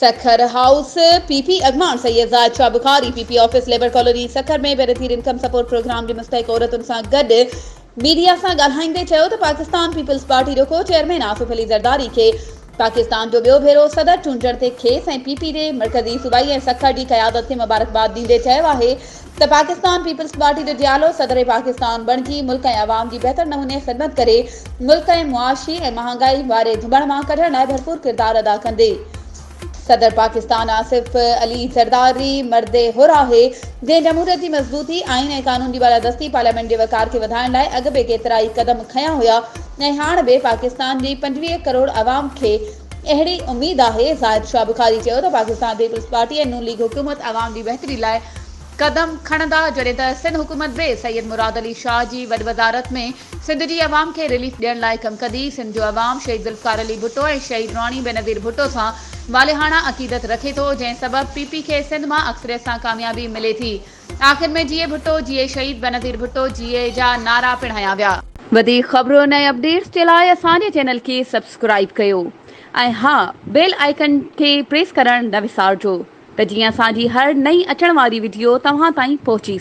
Sukkur house, P P اڳواڻ Syed Zahid Shah Bukhari P P office labour colony Sukkur ۾ Benazir income support programme جي مستحق عورتن سان گڏ ميڊيا سان ڳالهائيندي چيو ته پاڪستان پيپلز پارٽي جو ڪو چيئرمين آصف علي زرداري کي پاڪستان جو ٻيو ڀيرو صدر چونڊجڻ تي کيس ۽ پي پي جي مرڪزي صوبائي ۽ سکر جي قيادت کي مبارڪباد ڏيندي چيو آهي ته پاڪستان پيپلز پارٽي جو جيالو صدر پاڪستان بڻجي ملڪ ۽ عوام جي بهتر نموني خدمت ڪري ملڪ ۽ معاشي ۽ مهانگائي واري ڌٻڻ مان ڪڍڻ لاء ڀرپور ڪردار ادا ڪندي. صدر پاڪستان آصف علي زرداري مرد حر آهي جنهن جمهوريت جي مضبوطي، آئين ۽ قانون جي بالادستي، پارليامينٽ جي وقار کي وڌائڻ لاء اڳ به ڪيترائي قدم کنيا هيا ۽ هاڻ به پاڪستان جي 25 ڪروڙ عوام کي اهڙي اميد آهي. زاهد شاهه بخاري چيو ته پاڪستان پيپلز پارٽي ۽ نون ليگ حڪومت عوام جي بهتري لاء قدم کڻندا جڏهن ته سنڌ حڪومت به سيد مراد علي شاهه جي وڏ وزارت ۾ سنڌ جي عوام کي رليف ڏيڻ لاء ڪم ڪندي. سنڌ جو عوام شهيد ذوالفقار علي ڀٽو ۽ شهيد راڻي بينظير ڀٽو سان والهاڻا عقيدت رکي ٿو جنهن سبب پي پي کي سنڌ مان اڪثريت سان ڪاميابي ملي ٿي. آخر ۾ جيئي ڀٽو جيئي شهيد بينظير ڀٽو جيئي جا نعرا پڻ هنيا ويا. وڌيڪ خبرن ۽ اپڊيٽس جي لاء اسان جي چينل کي سبسڪرائيب ڪيو ۽ ها بيل آئيڪن کي پريس ڪرڻ نه وسارجو ته جيئن اسان جي هر نئين اچڻ واري وڊيو توهان تائين پهچي.